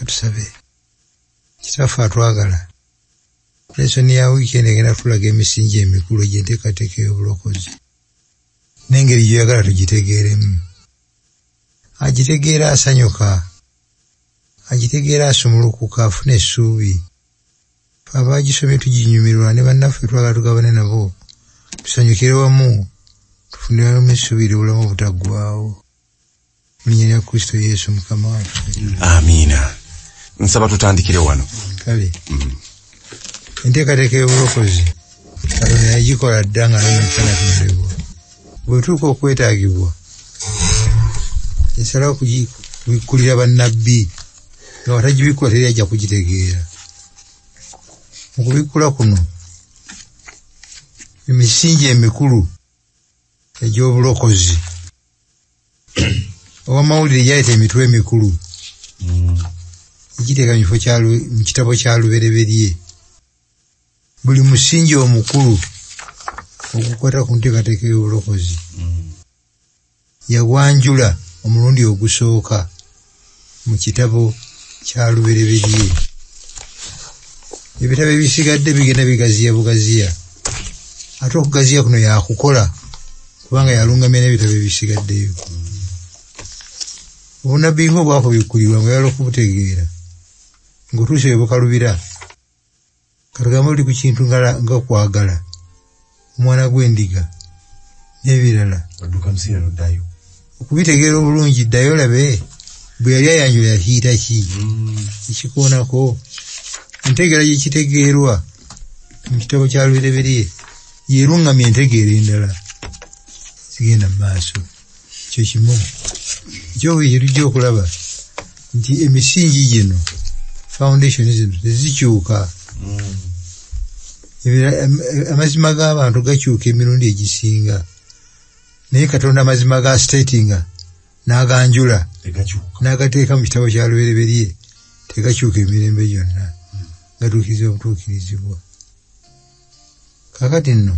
Katusabe. Kitaffe atwagala, lesoni ya wiiki eno egenda kutulaga emisingi emikulu egy'enteekateeka ey'obulokozi n'engeri gy'oyagala tugitegeeremu. Agitegeera asanyuka, agitegeera asumulukuka, afuna essuubi. Ffe abagisomye tuginyumirwa, ne bannaffe twagala tugabane nabo, tusanyukire wamu, tufuniremu essuubi ery'obulamu obutaggwaawo. Mu linnya lya Kristo Yesu Mukama waffe. Amiina. Nsaba tutandikire wano. Kale. Enteekateeka ey'obulokozi Katonda yagikola dda nga n'omutanatondebwa. Bw'etuuka okwetaagibwa, esalawo okubikkulira bannabbi, nga bw'atagibikkula teri ajja kugitegeera. Mu kubikkula kuno, emisingi emikulu egy'obulokozi ow'amawulire gyayita emitwe emikulu egiteeka mu kifo kya mu kitabo kya Lubereberye. Buli musingi omukulu ogukwata ku nteekateeka ey'obulokozi yagwanjula omulundi ogusooka mu kitabo kya Lubereberye. Ebitabo ebisigadde bigenda bigaziya bugaziya, ate okugaziya kuno yakukola kubanga yalungamya n'ebitabo ebisigaddeyo. Obunnabbi ng'obwakubikkulirwa ng'oyagala okubutegeera, ng'otuuse we bukalubira. Katugambe oli ku kintu nga kwagala, omwana gw'endiga n'ebirala. Odduka musiire n'oddayo. Okubitegeera obulungi ddayo olabe bwe yali ayanjula yakiyita ki, ekikoonako. Entegeera gye kitegeerwa mu kitabo kya Lubereberye yeerungamya entegeera endala zigenda mu maaso. Ekyo kimu. Ekyokubiri kye tujja okulaba nti emisingi gino, foundation zino tezikyuka. Amazima g'abantu gakyuka emirundi egisinga, naye Katonda amazima ga statinga n'aganjula n'agateeka mu kitabo kya Lubereberye tegakyuka emirembe gyonna, gatuukirizibwa obutuukirizibwa. Kaakati nno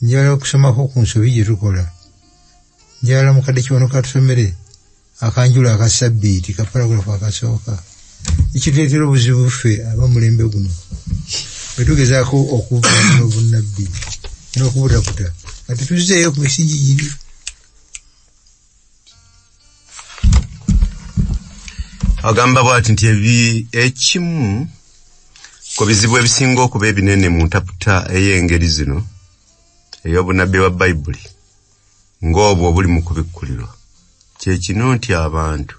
njagala okusomako ku nsobi gye tukola. Njagala mukadde Kiwanuka tusomere akanjula aka ssabbiiti ka paragulafu akasooka, ekituleetera obuzibu ffe ab'omulembe guno bwe tugezaako okuvvuunula obunnabbi n'okubutaputa nga tetuzzeeyo ku misingi giri. Agamba bw'ati nti ekimu ku bizibu ebisinga okuba ebinene mu ntaputa ey'engeri zino ey'obunnabbi bwa Bayibuli ng'obwo obuli mu kubikkulirwa kye kino nti abantu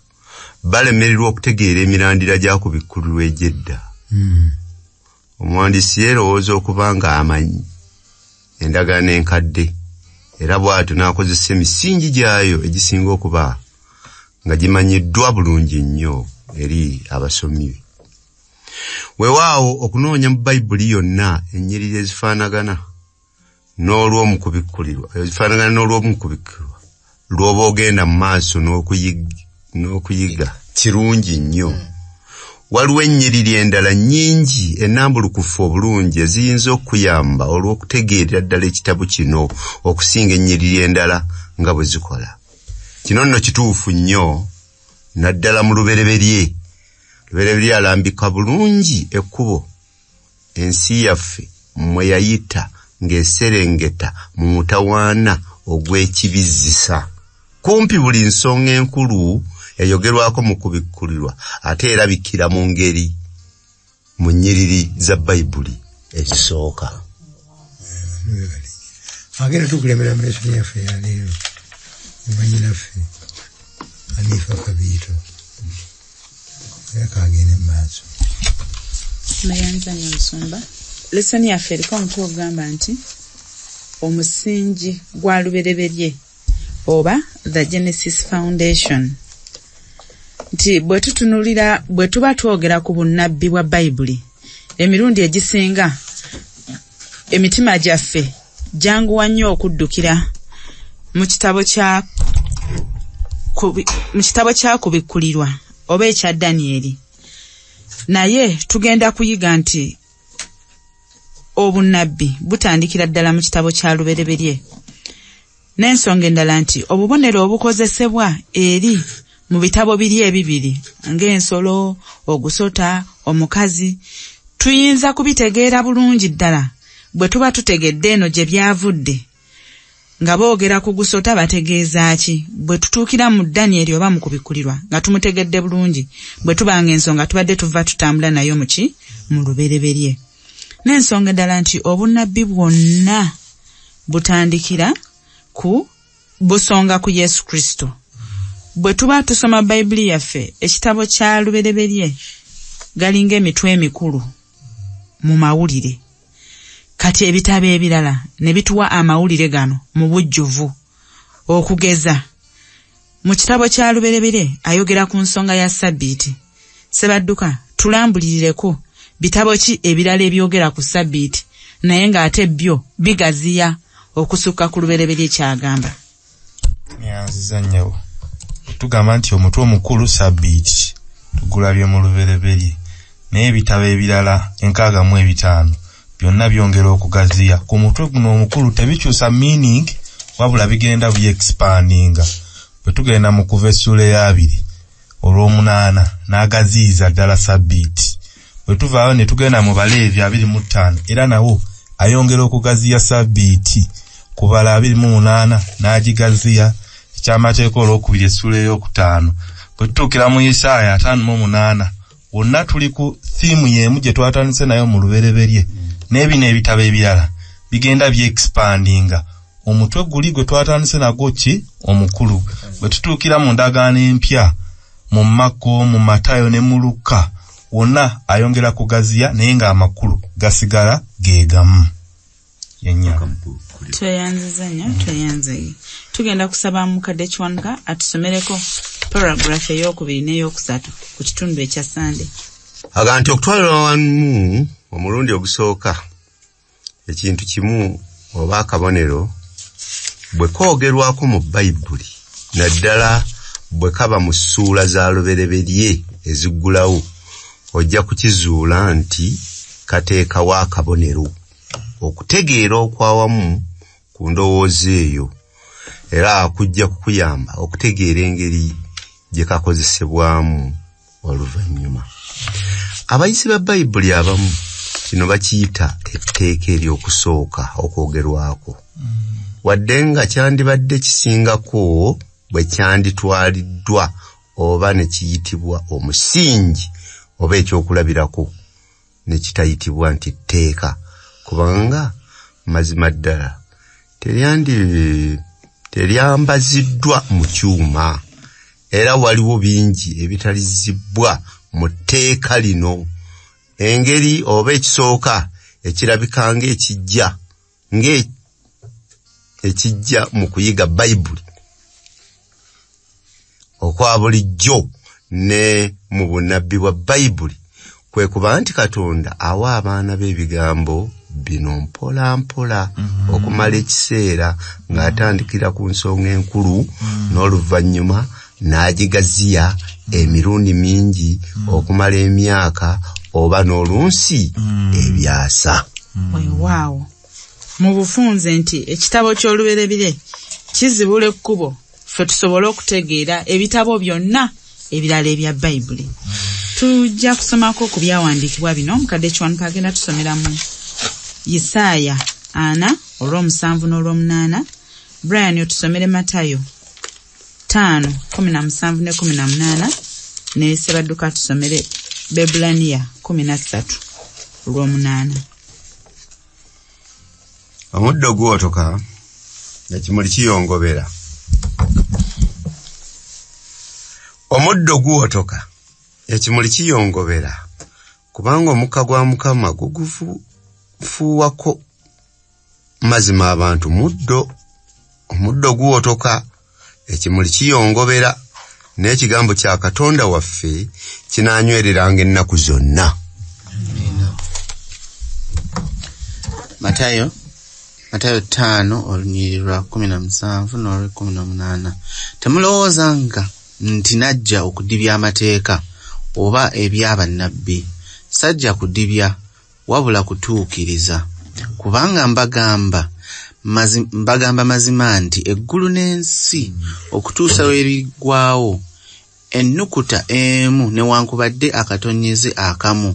balemererwa okutegeera emirandira gya kubikkulirwa egy'edda. Omuwandiisi yeerowooza okuba nga amanyi endagaano enkadde, era bw'atyo n'akozesa emisingi gyayo egisinga okuba nga gimanyiddwa bulungi nnyo eri abasomi be. Weewaawo okunoonya mu Bayibuli yonna ennyiriri ezifaanagana n'olw'omukubikkulirwa lw'oba ogenda mu maaso n'okuyiga kirungi nnyo. Waliwo ennyiriri endala nnyingi ennambulukufu obulungi eziyinza okuyamba olw'okutegeerera ddala ekitabo kino okusinga ennyiriri endala nga bwe zikola. Kino nno kituufu nnyo naddala mu Lubereberye. Lubereberye alambika bulungi ekkubo ensi yaffe mwe yayita ng'eserengeta mu mutawaana ogw'ekibizisa. Kumpi buli nsonga enkulu eyogerwako mu kubikkulirwa ate erabikira mu ngeri mu nnyiriri za Bayibuli ezisooka. Agenda tukulembera mu lesoni yaffe ya leero mwannyinaffe Anifa Kabiito, era kagende mu maaso. Nayanza nnyo Musumba. Lesoni yaffe eriko omutwe ogugamba nti omusingi gwa Lubereberye oba the Genesis Foundation. Nti bwe tutunulira, bwe tuba twogera ku bunnabbi bwa Bayibuli, emirundi egisinga emitima gyaffe gyanguwa nnyo okuddukira mu kitabo kya kubikkulirwa oba ekya Danyeri. Naye tugenda kuyiga nti obunnabbi butandikira ddala mu kitabo kya Lubereberye. N'ensonga endala nti obubonero obukozesebwa eri mu bitabo biri ebibiri ng'ensolo, ogusota, omukazi, tuyinza kubitegeera bulungi ddala bwe tuba tutegedde eno gye byavudde. Nga boogera ku gusota bategeeza ki? Bwe tutuukira mu Danyeri oba mu Kubikkulirwa nga tumutegedde bulungi, bwe tubanga ensonga tubadde tuva tutambula nayo mu ki? Mu Lubereberye. N'ensonga endala nti obunnabbi bwonna butandikira ku busonga ku Yesu Kristo. Bwe tuba tusoma Bayibuli yaffe, ekitabo kya Lubereberye galinga emitwe emikulu mu mawulire. Kati ebitabo ebirala ne bituwa amawulire gano mu bujjuvu. Okugeza, mu kitabo kya Lubereberye ayogera ku nsonga ya Ssabbiiti. Ssebadduka, tulambulirireko bitabo ki ebirala ebyogera ku Ssabbiiti, naye ng'ate byo bigaziya okusukka ku Lubereberye ky'agamba. Nyanziza nnyabo. Tugamba nti omutwe omukulu Ssabbiiti tugulabye mu Lubereberye, naye ebitabo ebirala 65 byonna byongera okugaziya ku mutwe guno omukulu. Tebikyusa meaning, wabula bigenda byexpandinga. Bwe tugenda mu Kuva essuula ey'abiri olw'omunaana n'agaziyiza ddala Ssabbiiti. Bwe tuvaayo ne tugenda mu Baleevi 25, era nawo ayongera okugaziya Ssabbiiti. Kubala 28 n'agigaziya. Ekyamateeka olwokubiri essuula ey'okutaano. Bwe tutuukira mu Isaaya 58, wonna tuli ku thiimu y'emu gye twatandise nayo mu Lubereberye. N'ebino ebitabo ebirala bigenda byexpandinga omutwe guli gwe twatandise nagwo ki omukulu. Bwe tutuukira mu ndagaano empya, mu Makko, mu Matayo ne mu Luka, wonna ayongera kugaziya, naye ng'amakulu gasigala ge gamu. Tweyanziza nnyo, tweyanze. Tugenda kusaba mukadde Kiwanuka atusomereko paragraph ey'okubiri n'eyokusatu ku kitundu ekya Sande. Aga nti okutwalira wamu omulundi ogusooka ekintu kimu oba akabonero bwe koogerwako mu Bayibuli, naddala bwe kaba mu ssuula za Lubereberye eziggulawo, ojja kukizuula nti kateekawo akabonero okutegeera okwawamu ku ndowooza eyo, era kujja kukuyamba okutegeera engeri gye kakozesebwamu oluvannyuma. Abayizi ba Bayibuli abamu kino bakiyita etteeka ery'okusooka okwogerwako, wadde nga kyandibadde kisingako bwe kyanditwaliddwa oba ne kiyitibwa omusingi oba ekyokulabirako ne kitayitibwa nti tteeka, kubanga mazima ddala teryambaziddwa mu kyuma, era waliwo bingi ebitalizibwa mu tteeka lino. Engeri oba ekisooka ekirabika ng'ekijja ng'ekijja mu kuyiga Bayibuli okwa bulijjo ne mu bunnabbi bwa Bayibuli kwe kuba nti Katonda awa abaana be ebigambo bino mpola mpola okumala ekiseera ng'atandikira ku nsonga enkulu n'oluvannyuma n'agigaziya emirundi mingi okumala emyaka oba n'olunsi ebyasa. Weewaawo, mu bufunze nti ekitabo ky'Olubereberye kizibula ekkubo ffe tusobole okutegeera ebitabo byonna ebirala ebya Bayibuli. Tujja kusomako ku byawandiikibwa bino. Mukadde Kiwanuka agenda tusomera mu Isaaya 4 olw'omusanvu n'olw'omunaana. Brian otusomere Matayo 5:17 ne 18, ne Ssebadduka tusomere Bebbulaniya 13 olw'omunaana. Omuddo guwotoka, ekimuli kiyongobera. Omuddo guwotoka, ekimuli kiyongobera, kubanga omukka gwa Mukama gugufuuwako. Mazima abantu muddo. Omuddo guwotoka, ekimuli kiyongobera, n'ekigambo kya Katonda waffe kinaanywereranga ennaku zonna. Matayo 5 olunyiriri lwa 17 n'olw'18. Temulowoozanga nti najja okudibya amateeka oba eby'abannabbi. Sajja kudibya wabula kutuukiriza. Kubanga mbagamba mazima nti eggulu n'ensi okutuusa lwe biriggwaawo, Ennukuta emu newankubadde akatonyeze akamu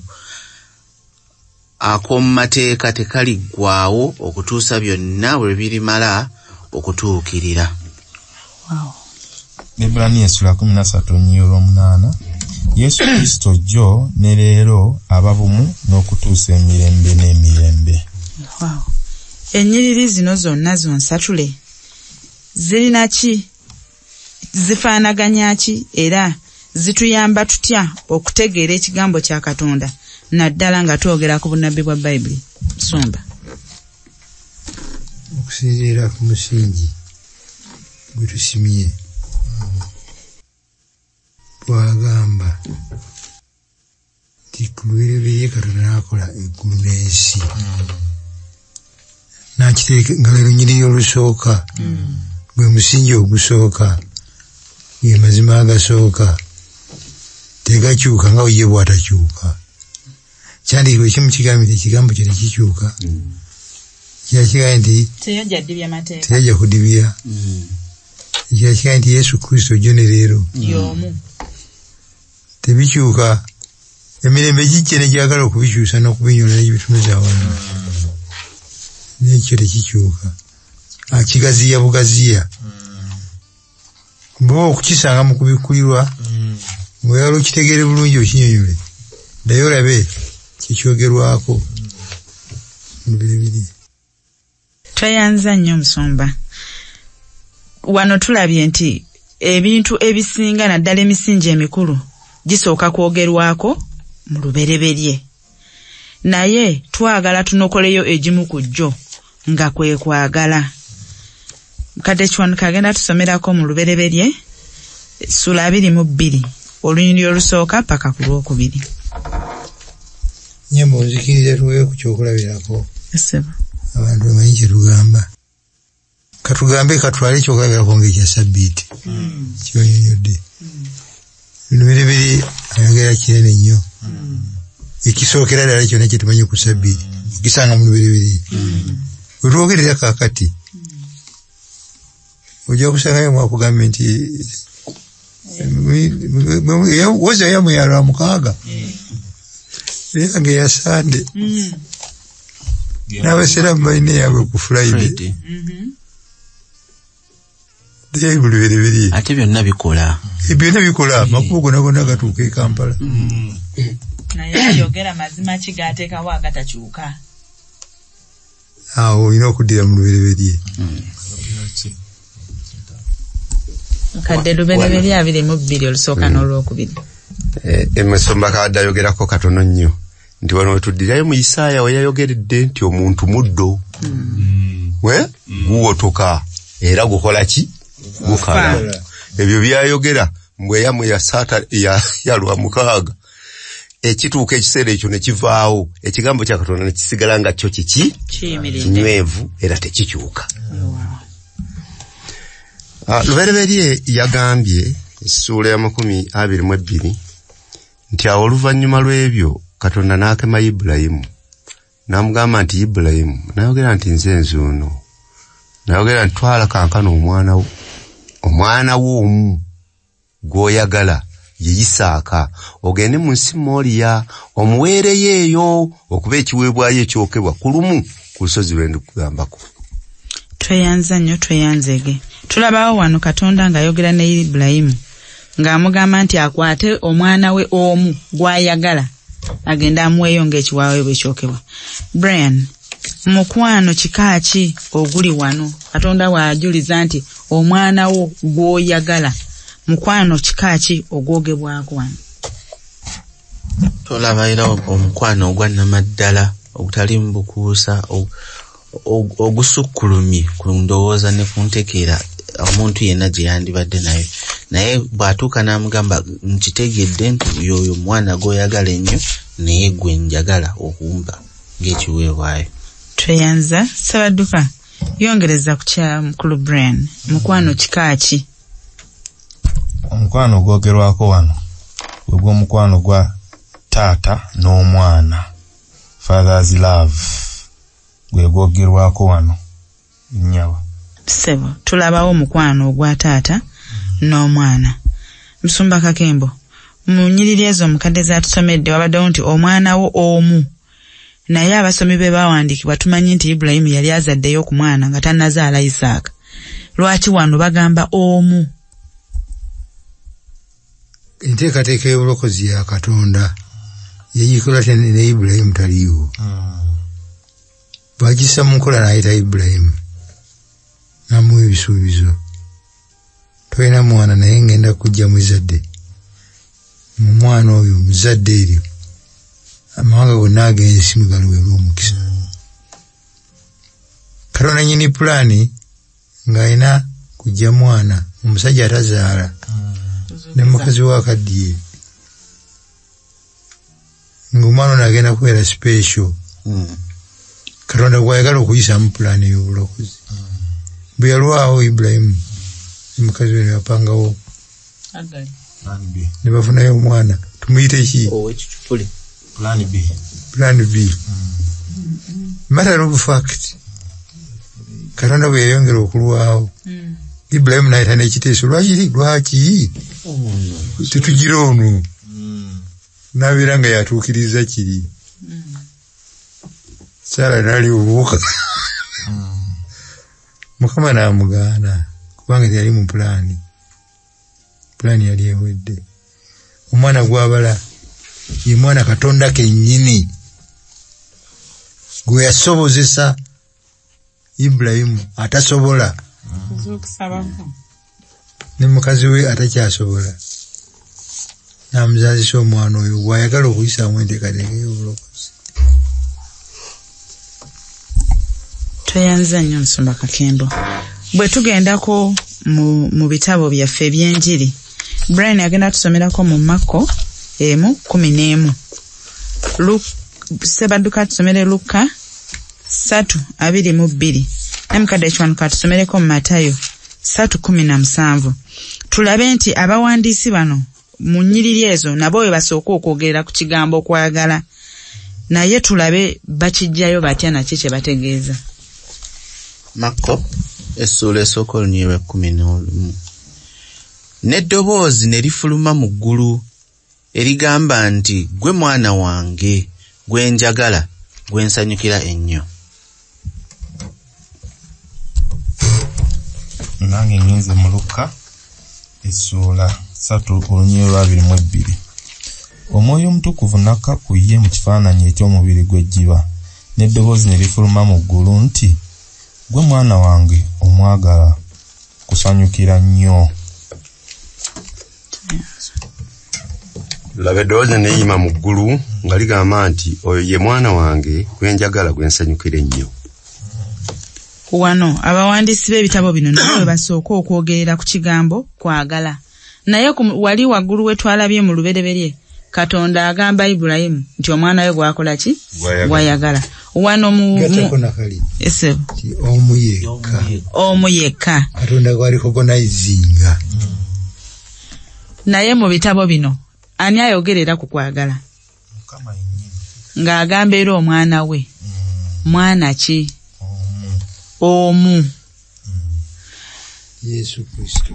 ak'omu mateeka tekaliggwaawo okutuusa byonna bwe birimala okutuukirira. Wow. Ebbulaniya essula 13:8 Yesu Kristo jjo ne leero aba bumu n'okutuusa emirembe n'emirembe. Wow. Ennyiriri zino zonna zonsatule zirina ki, zifaanaganya ki, era zituyamba tutya okutegeera ekigambo kya Katonda naddala nga twogera ku bunnabbi bwa Bayibuli? Musumba. Okusinziira ku musingi gwe tusimye bwagamba nti ku lubereberye Katonda n'akola eggulu n'ensi, n'akiteeka nga lwe lunyiriri olusooka, gwe musingi ogusooka, ge mazima agasooka, tegakyuka nga ye bw'atakyuka. Kyandiikibwa ekimu kigambye nti ekigambo kye tekikyuka, ekirala kigambye nti teyajja kudibya mateeka, teyajja kudibya, ekirala kigambye nti Yesu Kristo jjo ne leero y'omu, tebikyuka. Emirembe gijja ne gyagala okubikyusa n'okubinyola ne gibitunuza awamu, n'ekyo tekikyuka, akigaziya bugaziya. Bw'oba okukisanga mu kubikkulirwa, ng'oyagala okitegeere bulungi okinyonyole, ddayo olabe kyekyogerwako mu lubereberye. Tweyanza nnyo Musumba. Wano tulabye nti ebintu ebisinga naddala emisingi emikulu gisooka kwogerwako mu lubereberye, naye twagala tunokoleyo egimu ku jjo nga kwe kwagala. Mukadde Kiwanuka agenda tusomerako mu lubereberye ssula 22 olunyiriri olusooka paka ku lwokubiri. Nnyambo nzikiriza tuweeyo ku kyokulabirako abantu bamanyi kye tugamba. Katugambe katwale ekyokulabirako ng'ekya Ssabbiiti kyonyonyodde. Lubereberye ayogera kinene nnyo, ekisookera ddala kyonna kye tumanyi ku Ssabbiiti okisanga mu lubereberye. Bwe twogerera kaakati ojja kusangayo mwakugambye nti woza yammwe ya Lwamukaaga yange ya Sande, n'Abasiraamu balina eyaabwe ku Friday. Lubereberye ate byonna bikola, byonna bikola, amakubo gonna gonna gatuuka e Kampala. Naye ayogera mazima ki g'ateekawo agatakyuka? Awo olina okuddira mu lubereberye. Mukadde lubereberye 22 olusooka n'olwokubiri. Emusumba kabadde ayogerako katono nnyo nti wano wetuddirayo mu Isaaya we yayogeredde nti omuntu muddo, guwotoka era gukola ki? Gukala. Ebyo byayogera mbwe yammwe ya Lwamukaaga, ekituuka ekiseera ekyo ne kivaawo, ekigambo kya Katonda ne kisigala nga kyo kiki? Kinywevu era tekikyuka. Lubereberye yagambye essuula ya 22 nti awo oluvannyuma lw'ebyo Katonda n'akema Ibulayimu n'amugamba nti Ibulayimu, n'ayogera nti nze nzuuno, n'ayogera nti twala kankano omwana wo omu gw'oyagala ye Isaaka, ogende mu nsi Moliya omuweereyo eyo okuba ekiweebwayo ekyokebwa ku lumu ku lusozi lwe ndikugambako. Tweyanza nnyo, tweyanzege. Tulabawo wano Katonda ng'ayogera ne Ibulayimu ng'amugamba nti akwate omwana we omu gw'ayagala agende amuweeyo ng'ekiweebwayo ekyokebwa. Brian, mukwano kika ki oguli wano? Katonda bw'ajuliza nti omwana wo gw'oyagala, mukwano kika ki ogwogebwako wano? Tolaba era omukwano ogwa nnamaddala ogutaliimu bukuusa, ogusukkulumye ku ndowooza ne ku ntegeera omuntu yenna gye yandibadde nayo. Naye bw'atuuka n'amugamba nkitegedde nti y'oyo omwana gw'oyagala ennyo, naye gwe njagala okumpa ng'ekiweebwayo. Tweyanza. Ssabadduka, yongereza ku kya mukulu Brian, mukwano kika ki? Omukwano ogwogerwako wano gwe gw'omukwano gwa taata n'omwana, father's love, gwe gwogerwako wano nnyabo. Ssebo, tulabawo omukwano ogwa taata n'omwana. Musumba Kakembo, mu nnyiriri ezo omukadde z'atusomedde wabaddewo nti omwana wo omu, naye abasomi be bawandiikibwa tumanyi nti Ibulayimu yali azaddeyo ku mwana nga tannazaala Isaaka. Lwaki wano bagamba omu? Enteekateeka y'obulokozi ya Katonda yagikola ne Ibulayimu taliiwo. Bw'agissa mu nkola n'ayita Ibulayimu n'amuwa ebisuubizo. Tolina mwana naye ngenda kujja mu zzadde. Mu mwana oyo mu zzadde eryo amawanga gonna ag'ensi mwe galiweerwa omukisa. Katonda nnyini pulaani ng'alina kujja mwana omusajja atazaala ne mukazi we akaddiye, ng'omwana ono agenda kubeera special. Katonda gw'ayagala okuyisaamu pulaani ey'obulokozi. Bwe yalwawo Ibulayimu ne mukazi we ne bapangawo ne bafunayo omwana, tumuyite ki? Ow'ekicupuli. Plan B. Plan B. Matter of fact, Katonda bwe yayongera okulwawo, Ibulayimu n'ayita n'ekiteeso, lwaki tetugira ono? N'abeera nga yatuukiriza kiri. Saala n'ali obuwuka. Mukama n'amugaana kubanga teyali mu pulaani. Pulaani yali ewedde. Omwana gw'abala ye mwana Katonda kennyini gwe yasobozesa Ibulayimu atasobola ne mukazi we atakyasobola, n'amuzaazisa omwana oyo gw'ayagala okuyisaamu enteekateeka ey'obulokozi. Tweyanza nnyo Musumba Kakembo. Bwe tugendako mu bitabo byaffe eby'enjiri, Brian agenda tusomerako mu Makko 1:11. Ssebadduka tusomere Luka 3:22. Ne mukadde Kiwanuka tusomereko mu Matayo 3:17. Tulabe nti abawandiisi bano mu nnyiriri ezo nabo we basooka okwogerera ku kigambo okwagala, naye tulabe bakiggyayo batya naki kye bategeeza. Makko essuula esooka olunyiriri lwa 11. N'eddoboozi ne lifuluma mu ggulu erigamba nti, ggwe mwana wange gwe njagala, gwe nsanyukira ennyo. Nange ngenze mu Luka essuula 3:22. Omwoyo Omutukuvu n'akka ku ye mu kifaananyi eky'omubiri gw'ejjiba, n'eddoboozi ne lifuluma mu ggulu nti, ggwe mwana wange omwagala, kusanyukira nnyo. Laba eddoboozi ne liyima mu ggulu nga ligamba nti, oyo ye mwana wange gwe njagala, gwe nsanyukira ennyo. Wano abawandiisi b'ebitabo bino nabo we basooka okwogerera ku kigambo kwagala. Naye wali waggulu we twalabye mu lubereberye, Katonda agamba Ibulayimu nti omwana we gw'akola ki? Gw'ayagala. Wano mu omu yekka. Omu yekka. Katonda gw'arecognizinga. Naye mu bitabo bino ani ayogerera ku kwagala? Ng'agamba era omwana we. Mwana ki? Omu. Yesu Kristo.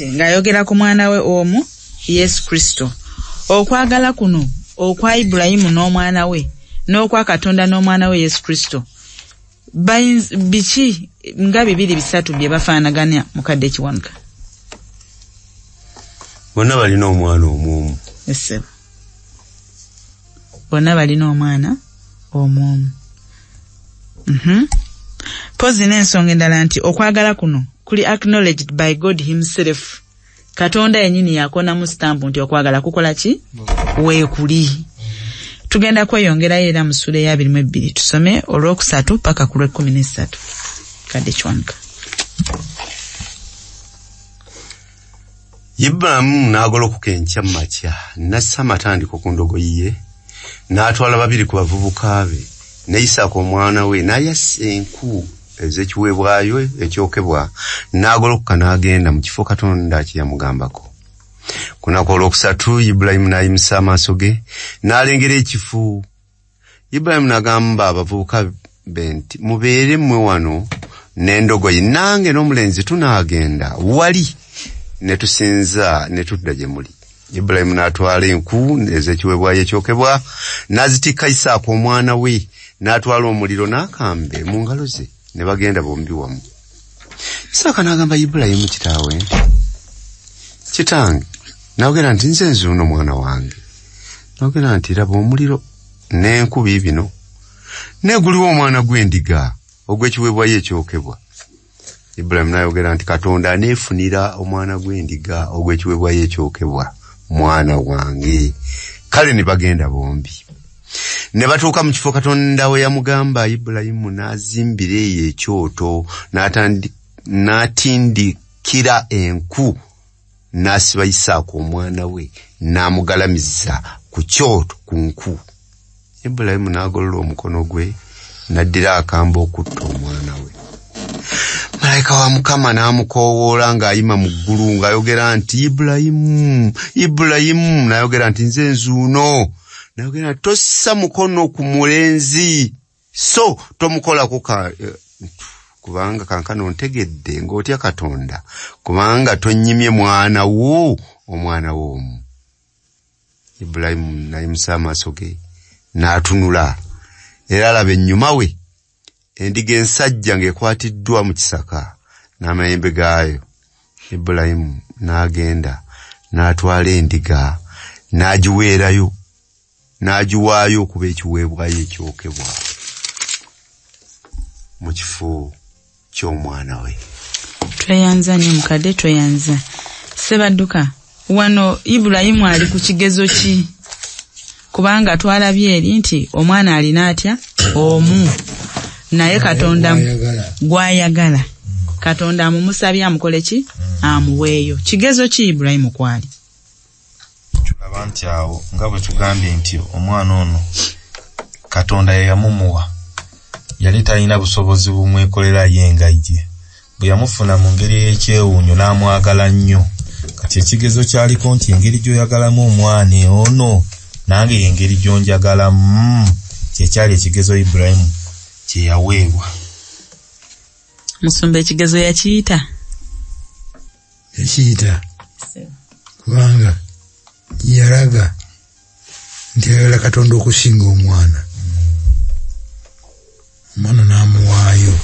Ng'ayogera ku mwana we omu, Yesu Kristo. Okwagala kuno okwa Ibulayimu n'omwana we n'okwa Katonda n'omwana we Yesu Kristo, biki nga bibiri bisatu bye bafaanaganya mukadde Kiwanuka? Bonna balina omwana omu. Ese. Bonna balina omwana omu. Pozi n'ensonga endala nti okwagala kuno kuli acknowledged by God himself. Katonda yennyini yakonamu stamp nti okwagala kukola ki? Weekuli. Tugenda kweyongerayo era mu ssuula eya 22 tusome olwokusatu paka ku lw'ekkumi n'essatu. Kadde Kiwanuka. Ibulayimu n'agolokoka enkya mu makya, n'assa amatandiko ku ndogoyi ye, n'atwala babiri ku bavubuka be, ne Isaaka omwana we, n'ayasa enku ez'ekiweebwayo ekyokebwa, n'agolokoka n'agenda mu kifo Katonda kye yamugambako. Ku lunaku olwokusatu Ibulayimu n'ayimusa amaaso ge n'alengera ekifo. Ibulayimu n'agamba abavubuka be nti, mubeere mmwe wano n'endogoyi, nange n'omulenzi tunaagenda wali ne tusinza ne tudda gye muli. Ibulayimu n'atwala enku ez'ekiweebwayo ekyokebwa n'azitikka Isaaka omwana we, n'atwala omuliro n'akambe mu ngalo ze, ne bagenda bombi wamu. Isaaka n'agamba Ibulayimu kitaawe nti, kitange. N'ayogera nti, nze nzuuno mwana wange. N'ayogera nti, laba omuliro n'enku biibino, naye guliwo omwana gw'endiga ogw'ekiweebwayo ekyokebwa. Ibulayimu n'ayogera nti, Katonda aneefunira omwana gw'endiga ogw'ekiweebwayo ekyokebwa, mwana wange. Kale ne bagenda bombi. Ne batuuka mu kifo Katonda we yamugamba. Ibulayimu n'azimbira eyo ekyoto, n'atindikira enku, n'asiba Isaaka omwana we, n'amugalamiza ku kyoto ku nku. Ibulayimu n'agolola omukono gwe, n'addira akambe okutta omwana we. Malayika wa Mukama n'amukoowoola ng'ayima mu ggulu ng'ayogera nti, Ibulayimu, Ibulayimu. N'ayogera nti, nze nzuuno. N'ayogera nti, tossa mukono ku mulenzi, so tomukolako kubanga kankano ntegedde ng'otya Katonda, kubanga tonnyimye mwana wo, omwana wo omu. Ibulayimu n'ayimusa amaaso ge n'atunula, era alaba ennyuma we endiga ensajja ng'ekwatiddwa mu kisaka n'amayembe gaayo. Ibulayimu n'agenda n'atwala endiga n'agiweerayo, n'agiwaayo okuba ekiweebwayo ekyokebwa mu kifo ky'omwana we. Tweyanza nnyo mukadde, tweyanza. Ssebadduka, wano Ibulayimu ali ku kigezo ki? Kubanga twalabye eri nti omwana alina atya? Omu. Naye Katonda gw'ayagala. Katonda amumusabye amukole ki? Amuweeyo. Kigezo ki Ibulayimu kwali? Tulaba nti awo nga bwe tugambye nti omwana ono Katonda ye yamumuwa, yali talina busobozi bumwekolera ye nga ye. Bwe yamufuna mu ngeri ey'ekyewuunyo n'amwagala nnyo. Kati ekigezo kyaliko nti engeri gy'oyagalamu omwana ono nange engeri gy'onjagalamu, kyekyali ekigezo Ibulayimu kye yaweebwa. Musumba ekigezo yakiyita? Yakiyita kubanga yalaga nti ayagala Katonda okusinga omwana. Omwana n'amuwaayo.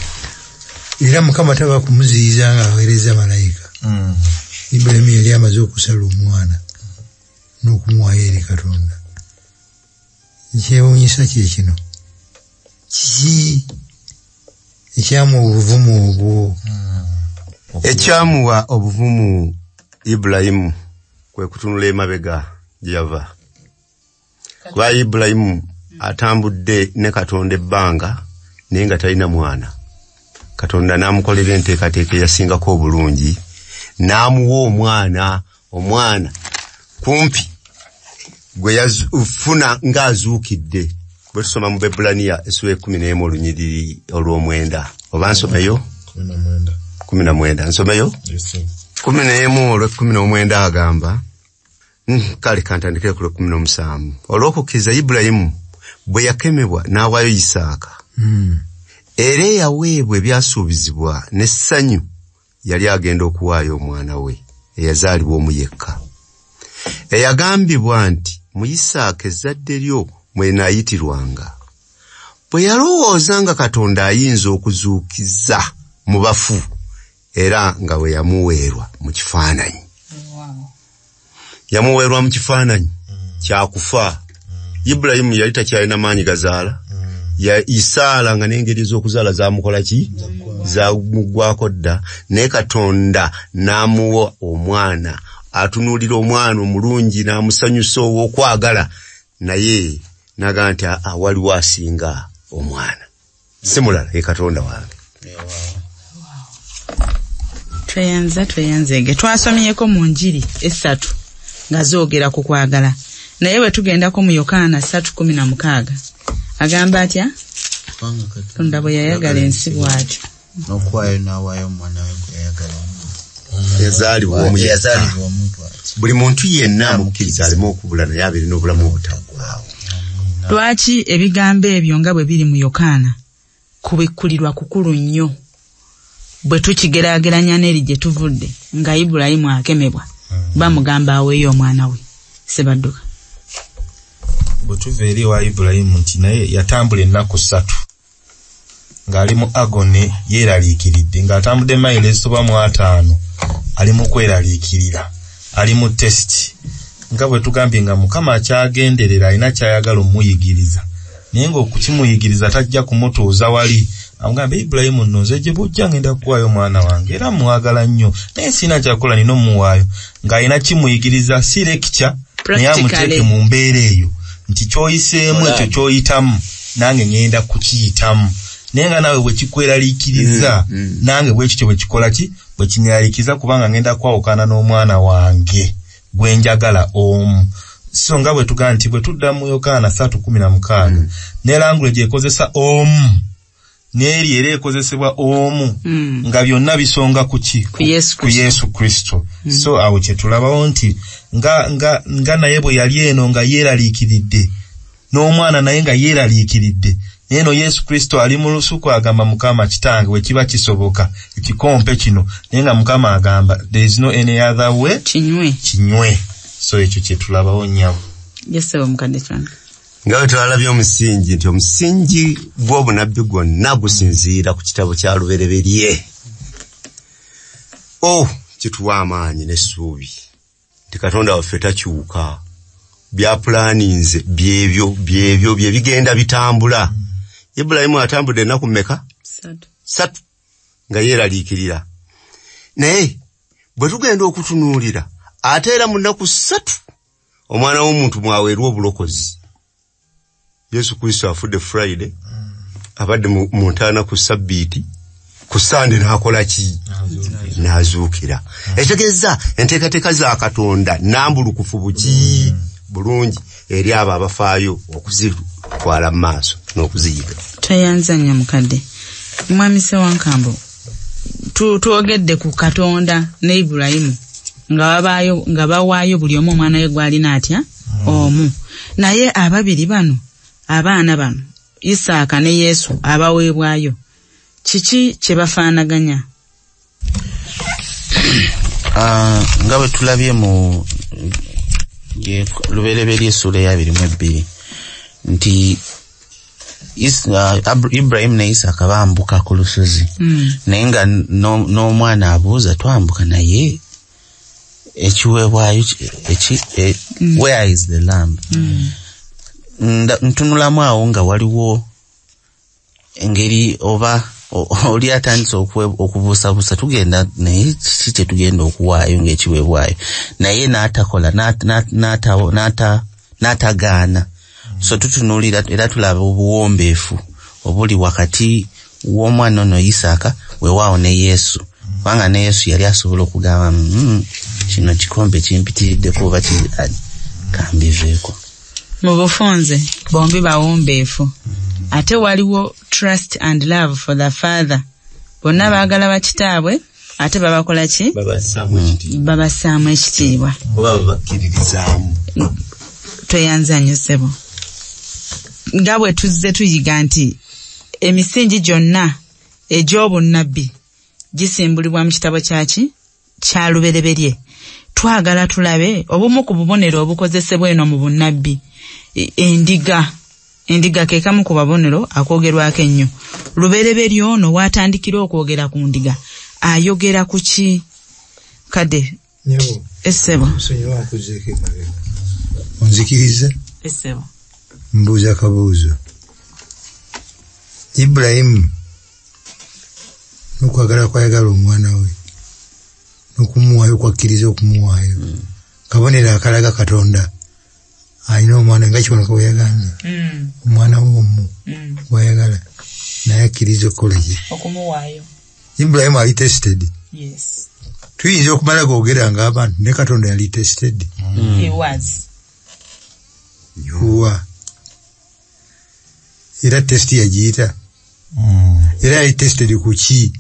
Era Mukama taba kumuziyiza nga aweereza malayika. Ibulayimu yali amaze okusala omwana n'okumuwaayo eri Katonda. Ekyewuunyisa kye kino, kiki ekyamuwa obuvumu obwo? Ekyamuwa obuvumu Ibulayimu kwe kutunula emabega gye yava. Kuba Ibulayimu atambudde ne Katonda ebbanga naye nga talina mwana. Katonda n'amukolera enteekateeka eyasingako obulungi, n'amuwa omwana, omwana kumpi gwe yafuna ng'azuukidde. Bwe tusoma mu Baebbulaniya essula 11 olunyiriri olw'omwenda, oba nsomeyo? 19 nsomeyo? 11 olw'e19 agamba, kale kantandikire ku lw'e17. Olw'okukkiriza Ibulayimu bwe yakemebwa n'awaayo Isaaka, era eyaweebwa ebyasuubizibwa n'essanyu yali agenda okuwaayo omwana we eyazaalibwa omu yekka, eyagambibwa nti mu Isaaka ezzadde lyo mwenaayitirwanga. Bwe yalowooza nga Katonda ayinza okuzuukiza mu bafu, era nga bwe yamuweerwa mu kifaananyi. Yamuweerwa mu kifaananyi kyakufa. Ibulayimu yali takyalina maanyi gazaala. Isaala nga n'engeri ez'okuzaala zamukola ki? Zamuggwako dda. Naye Katonda n'amuwa omwana, atunuulira omwana omulungi n'amusanyusa ow'okwagala, naye n'agamba nti waliwo asinga omwana, si mulala, ye Katonda wange. Tweyanza, tweyanzege. Twasomyeko mu Njiri 3 nga zoogera ku kwagala, naye bwe tugendako mu Yokaana 3:16 agamba atya? Katonda bwe yayagala ensi bw'atyo n'okuwaayo n'awaayo omwana we gwe yayagala yazaalibwa omu yekka. Buli muntu yenna amukkiriza aleme okubula naye abeere n'obulamu obutaggwaawo. Lwaki ebigambo ebyo nga bwe biri mu Yokaana kubikkulirwa kukulu nnyo? Bwe tukigeraageranya n'eri gye tuvudde nga Ibulayimu akemebwa, bamugamba aweeyo omwana we. Sebadduka. Bwe tuva eri ewa Ibulayimu nti naye yatambula ennaku 3 ng'ali mu agone yeeraliikiridde, ng'atambudde mayiro ezisoba mu 50 ali mu kweraliikirira, ali mu test. Nga bwe tugambye nga Mukama akyagenderera alina ky'ayagala omuyigiriza, naye ng'okukimuyigiriza tajja kumutuuza wali. Amugambe Ibulayimu nno nze gye bujja ngenda kuwaayo omwana wange era mwagala nnyo, naye sirina kyakukola nina omuwaayo. Ng'alina kimuyigiriza si lecture, naye amuteeke mu mbeera eyo nti ky'oyiseemu ekyo ky'oyitamu nange ngenda kukiyitamu, naye nga naawe bwe kikweraliikiriza nange bwe kityo bwe kikola ki bwe kinyeraliikiriza, kubanga ngenda kwawukana n'omwana wange gwe njagala omu. So nga bwe tugamba nti bwe tudda mu Yokaana 3:16 ne language ekozesa omu n'eri era ekozesebwa omu, nga byonna bisonga ku ki? Ku Yesu Kristo. So awo kye tulabawo nti nga naye bwe yali eno nga yeeraliikiridde, n'omwana naye nga yeeraliikiridde, naye no Yesu Kristo ali mu lusuku agamba Mukama kitange bwe kiba kisoboka ekikompe kino, naye nga Mukama agamba there is no any other way, kinywe. So ekyo kye tulabawo nnyabo. Yesebo mukadde kyange. Nga bwe twalabye omusingi nti omusingi gw'obunabbi gwonna gusinziira ku kitabo kya Lubereberye. Kituwa amaanyi n'essuubi nti Katonda waffe takyuka, byapulaninze byebyo byebyo bye bigenda bitambula. Ibulayimu atambudde ennaku mmeka? 3 nga yeeraliikirira. Naye bwe tugenda okutunuulira ate era mu nnaku 3 omwana w'omuntu mwaweerwa obulokozi. Yesu Kristo afudde Friday, abadde mu ntaana ku Sabbiiti, ku Sande n'akola ki? N'azuukira. Ekitegeeza enteekateeka za Katonda nnambulukufu buki bulungi eri abo abafaayo okuzitwala mu maaso n'okuziyiga. Tweyanza nnyo mukadde. Mwami Ssewankambo, twogedde ku Katonda ne Ibulayimu nga bawaayo buli omu omwana we gw'alina atya omu. Naye ababiri bano, abaana bano, Isaaka ne Yesu abaweebwayo, kiki kye bafaanaganya? Nga bwe tulabye mu Lubereberye essuula eya 22 nti Ibrahimu ne Isaaka bambuka ku lusozi, naye nga n'omwana abuuza twambuka naye ekiweebwayo where is the lamb? Ntunulamu awo nga waliwo engeri oba oli atandise okubuusabuusa tugenda naye kiki kye tugenda okuwaayo ng'ekiweebwayo, naye n'atakola n'atagaana. So tutunuulira era tulaba obuwombeefu obuli wakati w'omwana ono Isaaka weewaawo ne Yesu, kubanga ne Yesu yali asobola okugamba kino kikompe kimpitiriddeko oba kambiveeko. Mu bufunze bombi bawombeefu, ate waliwo trust and love for the father. Bonna baagala bakitaabwe ate babakola ki? Babassaamu ekitiibwa. Oba babakkiririzaamu. Tweyanza nnyo ssebo. Nga bwe tuzze tuyiga nti emisingi gyonna egy'obunnabbi gisimbulibwa mu kitabo kyaki? Kya Lubereberye. Twagala tulabe obumu ku bubonero obukozesebwa eno mu bunnabbi. Endiga. Endiga ke kamu ku babonero akoogerwako ennyo. Lubereberye ono w'atandikira okwogera ku ndiga ayogera ku ki? Kadde. Essebo. Nsonyiwa nkuzeeko emabega. Onzikiriza? Essebo. Mbuuza akabuuzo. Ibulayimu n'okwagala kwayagala omwana we n'okumuwaayo kwakkiriza okumuwaayo, kabonero akalaga Katonda alina omwana nga Kiwanuka bwe yagambye, omwana we omu gw'ayagala naye akkiriza okukola ki? Okumuwaayo. Ibulayimu ali tested. Yes. Tuyinza okumala googera ng'abantu ne Katonda yali tested. He was. Wa. Era test yagiyita. Era yali tested ku ki?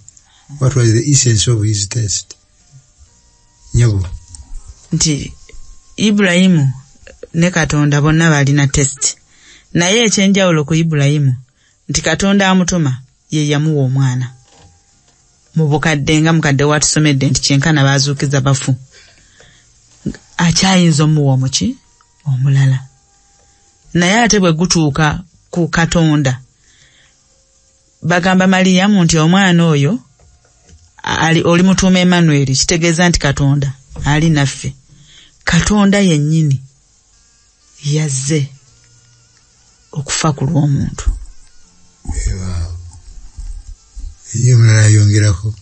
What was the essence of his test? Nyabo. Nti Ibulayimu ne Katonda bonna balina test. Naye ekyenjawulo ku Ibulayimu nti Katonda amutuma ye yamuwa omwana. mu bukadde nga mukadde watusomedde nti kyenkana baazuukiza bafu, akyayinza omuwa omuki omulala. Naye ate bwe gutuuka ku Katonda, bagamba Mariyamu nti omwana oyo oli mutuuma Emmanuel, kitegeeza nti Katonda ali naffe. Katonda yennyini yazze okufa ku lw'omuntu. Ye omulala ayongerako.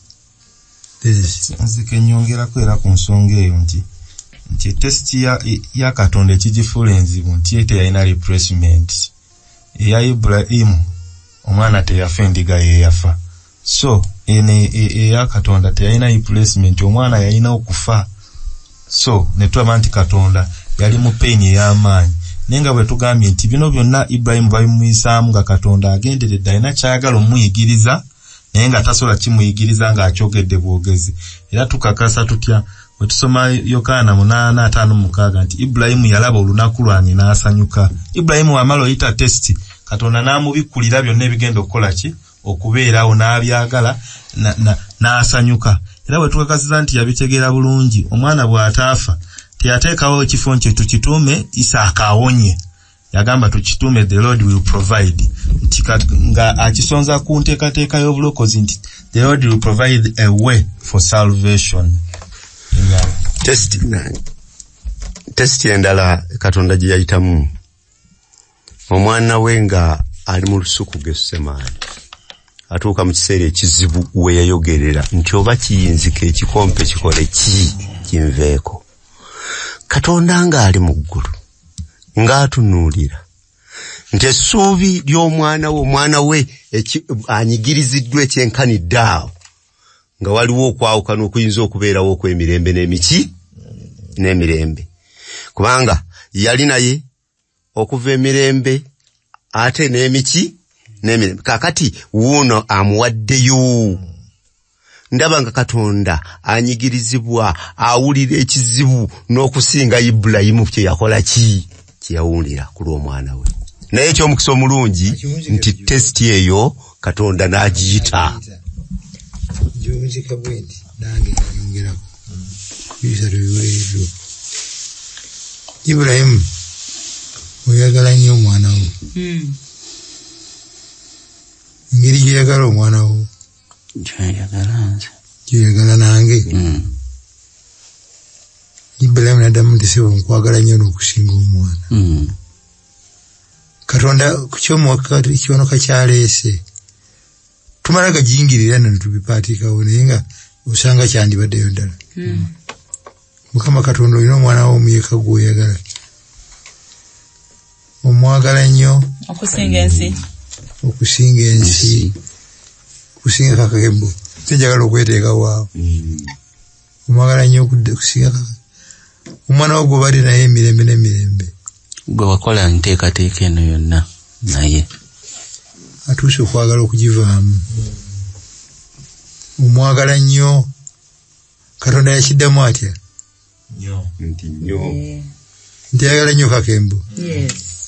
Nzike nnyongerako era ku nsonga eyo nti tesiti ya Katonda ekigifuula enzibu nti ye teyalina replacement. Eya Ibulayimu omwana teyafa, endiga ye yafa. So eno eya Katonda teyalina replacement, omwana yalina okufa. So ne tulaba nti Katonda yali mu pain ey'amaanyi. Naye nga bwe tugambye nti bino byonna Ibulayimu babimuyisaamu nga Katonda agenderedde alina ky'ayagala omuyigiriza, naye nga tasobola kimuyigiriza ng'akyogedde bwogezi. Era tukakasa tutya bwe tusoma Yokaana 8:56 nti Ibulayimu yalaba olunaku lwange n'asanyuka. Ibulayimu wamala oyita testi, Katonda n'amubikkulira byonna ebigenda okukola ki okubeerawo, n'abyagala n'asanyuka. Era bwe tukakasiza nti yabitegeera bulungi, omwana bw'ataafa teyateekawo ekifo nti tukituume Isaaka awonye. Yagamba tukituume the Lord will provide, nti nga akisonza ku nteekateeka y'obulokozi nti the Lord will provide a way for salvation. Tesiti endala Katonda gye yayitamu, omwana we nga ali mu lusuku Gethsemane, atuuka mu kiseera ekizibu we yayogerera nti oba kiyinzika ekikompe kikole ki kinveeko. Katonda ng'ali mu ggulu ng'atunuulira nti essuubi ly'omwana we, omwana we anyigiriziddwa ekyenkanidde awo, nga waliwo okwawukana okuyinza okubeerawo okw'emirembe n'emiki n'emirembe, kubanga yali naye okuva emirembe ate n'emiki n'emirembe. Kaakati wuuno amuwaddeyo. Ndaba nga Katonda anyigirizibwa, awulira ekizibu n'okusinga Ibulayimu kye yakola ki kye yawulira ku lw'omwana we. Naye eky'omukisa omulungi nti tesiti eyo Katonda n'agiyita. Njiwunzika bwe nti nange nyongerako ebisatu biweereddwa. Ibulayimu oyagala nnyo omwana wo. Engeri gy'oyagala omwana wo gy'oyagala nze, gy'oyagala nange. Ibulayimu n'addamu nti ssebo nkwagala nnyo n'okusinga omwana. Katonda ku kyomukiwanuka kyaleese tumala gagiyingirira nno ne tubipaatiikawo, naye nga osanga kyandibaddeyo ddala. Mukama Katonda olina omwana wo omuyeka gw'oyagala, omwagala nnyo okusinga ensi, okusinga ensi, okusinga kakembo. Sinjagala okweteekawo awo. Omwagala nnyo okusinga omwana wo gw'obadde naye emirembe n'emirembe. Gwe wakola nteekateeka eno yonna naye atuuse okwagala okugivaamu. Omwagala nnyo. Katonda yakiddamu atya? Nti nnyo. Nti ayagala nnyo kakembo.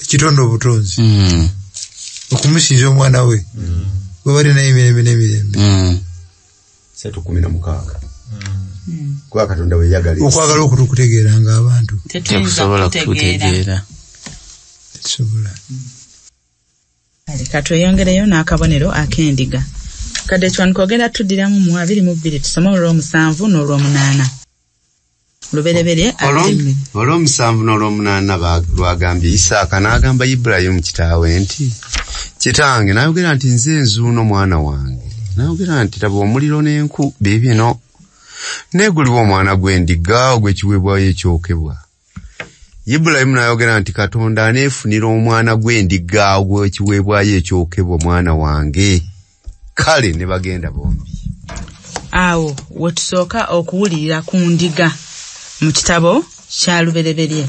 Ekitonde obutonzi. Okumusinza omwana we gw'obadde naye emirembe n'emirembe. 3:16. Kuba Katonda bwe yagala okwagala okutukutegeera ng'abantu tetusobola kutegeera. Tetusobola. Kale katweyongereyo n'akabonero ak'endiga. Kadde Kiwanuka ogenda tuddiramu mu 22 tusome olw'omusanvu n'olw'omunaana. Lubereberye olw'omusanvu n'olw'omunaana lwagambye Isaaka n'agamba Ibulayimu kitaawe nti kitange, n'ayogera nti nze nzuuno mwana wange. N'ayogera nti laba omuliro n'enku biibino, neeguliwa omwana gw'endiga ogw'ekiweebwayo ekyokebwa. Ibulayimu n'ayogera nti Katonda aneefunira omwana gw'endiga ogw'ekiweebwayo ekyokebwa mwana wange. Kale ne bagenda bombi. Awo we tusooka okuwulirira ku ndiga mu kitabo kya Lubereberye,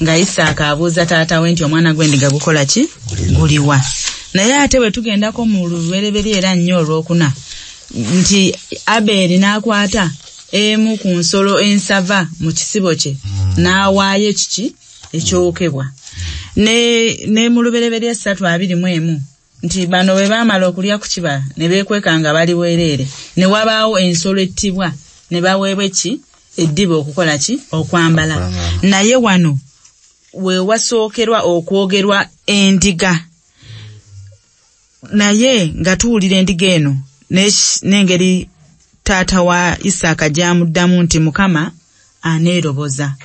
nga Isaaka abuuza taata we nti omwana gw'endiga gukola ki? Guliwa. Naye ate bwe tugendako mu Lubereberye era nnyo olwokuna nti Abeeri n'akwata emu ku nsolo ensava mu kisibo kye n'awaayo ekiki ekyokebwa. Ne mu Lubereberye 3:21 Nti bano bwe baamala okulya ku kibala ne beekweka nga bali bwereere, ne wabaawo ensolo ettibwa ne baweebwa ki eddiba okukola ki okwambala. Naye wano we wasookerwa okwogerwa endiga, naye nga tuwulira endiga eno n'engeri taata wa Isaaka gy'amuddamu nti Mukama aneeroboza.